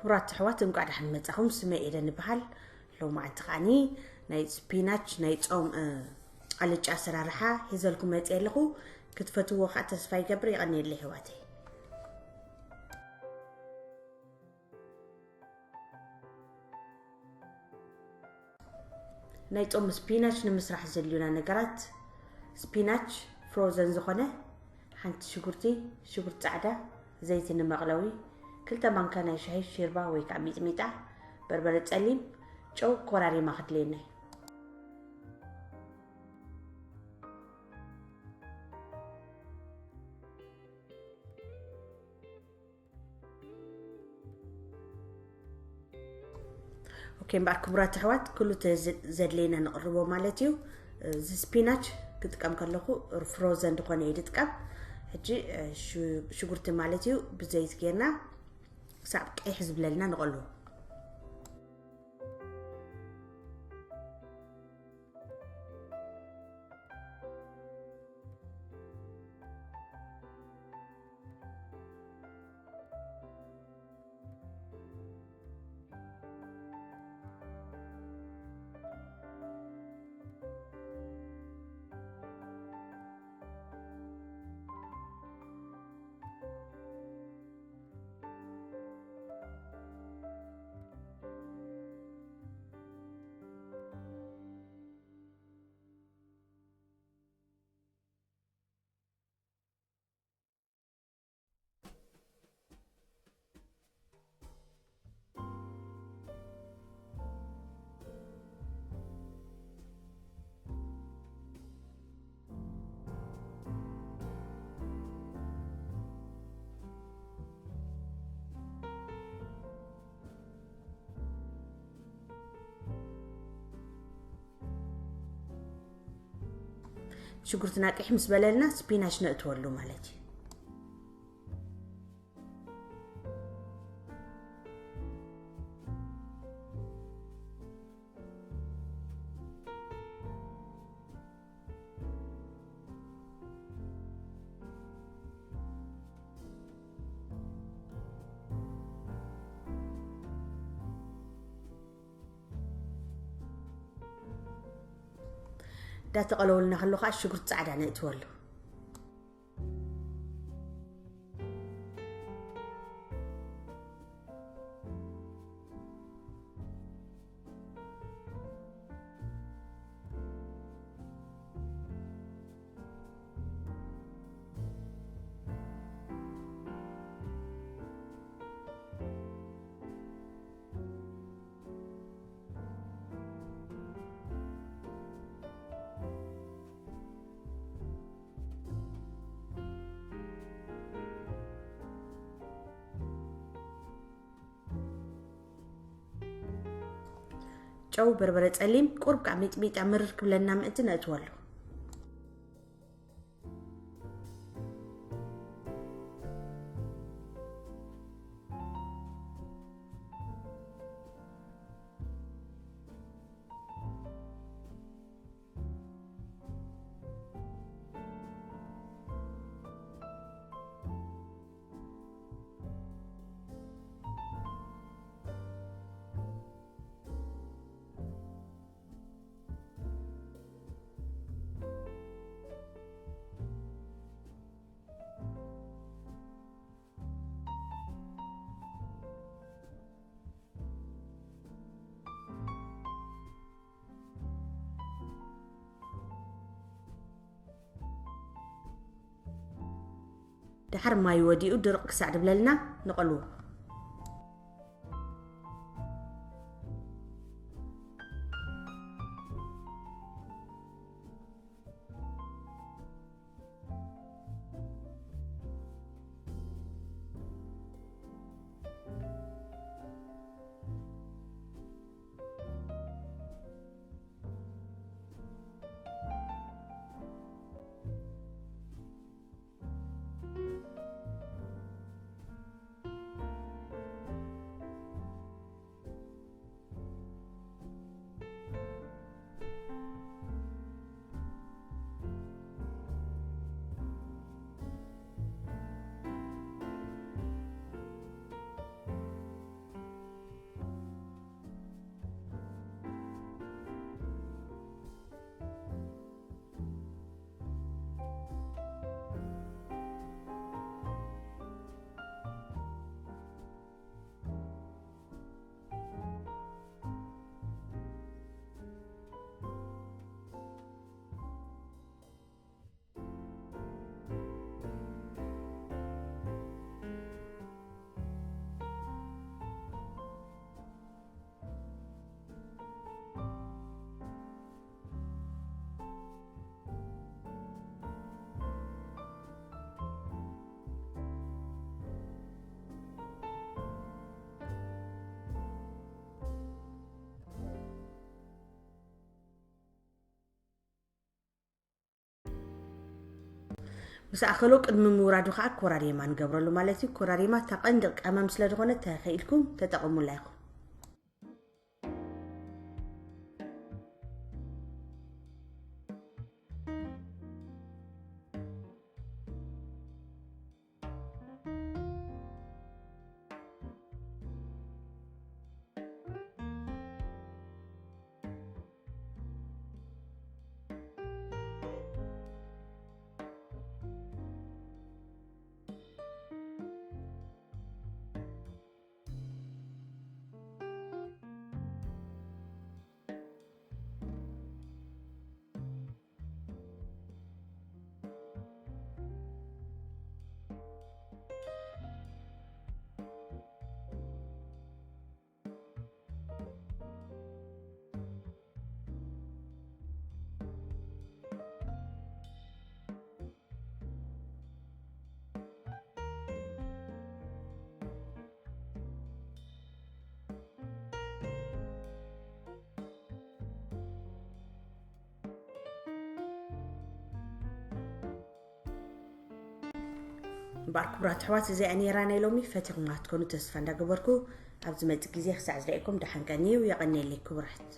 ክቡራት ኣሕዋት፣ እንቋዕ ደሓን መጻኹም። ስመይ ኤደን ይበሃል። ሎማዓንቲ ከዓኒ ናይ ስፒናች ናይ ጾም፣ እ፣ ኣልጫ ኣሰራርሓ ሒዘልኩም መጽየ ኣለኹ። ክትፈትውዎ ከዓ ተስፋ ይገብር። የቐንየለይ ኣሕዋተይ። ናይ ጾም ስፒናች ንምስራሕ ዘድልዩና ነገራት፣ ስፒናች ፍሮዘን ዝኾነ፣ ሓንቲ ሽጉርቲ፣ ሽጉርቲ ጻዕዳ፣ ዘይቲ ንመቕለዊ፣ ክልተ ማንካ ናይ ሻሂ ሺርባ ወይ ከዓ ሚጥሚጣ፣ በርበረ ጸሊም፣ ጨው፣ ኮራሪማ ክድልየና እዩ። ኦኬ፣ እምበኣር ክቡራት ኣሕዋት፣ ኩሉ እቲ ዘ-፣ ዘድልየና ንቕርቦ ማለት እዩ። እዚ ስፒናች ክጥቀም ከለኹ ፍሮዘን ዝኾነ እዩ ዝጥቀም። ሕጂ፣ እ፣ ሹ-፣ ሽጉርቲ ማለት እዩ ብዘይቲ ጌርና ክሳብ ቀይሕ ዝብለልና ንቐልዎ። ሽጉርትና ቅሕ ምስ በለልና ስፒናች ነእትወሉ ማለት እዩ። እንዳተቐለወልና ከሎ ከዓ ሽጉርቲ ፃዕዳ ነእትወሉ። ጨው፣ በርበረ ጸሊም፣ ቁሩብ ከዓ ሚጥሚጣ ምርር ክብለና ምእንቲ ነእትወሉ። ድሓር ማይ ወዲኡ ድርቕ ክሳዕ ድብለልና ንቐልዎ። ምስ ኣኸሎ ቅድሚ ምውራዱ ከዓ ኮራሪማ ንገብረሉ ማለት እዩ። ኮራሪማ እታ ቀንዲ ቀመም ስለ ዝኾነ ተኸኢልኩም ተጠቐሙላ ኢኹም። እምበኣር ክቡራት ኣሕዋት፣ እዚኣ ነይራ ናይ ሎሚ። ፈቲኹማ ክትኮኑ ተስፋ እንዳገበርኩ፣ ኣብ ዝመጽእ ግዜ ክሳዕ ዝርእየኩም ደሓን ቀንዩ። የቐንየለይ ክቡራት።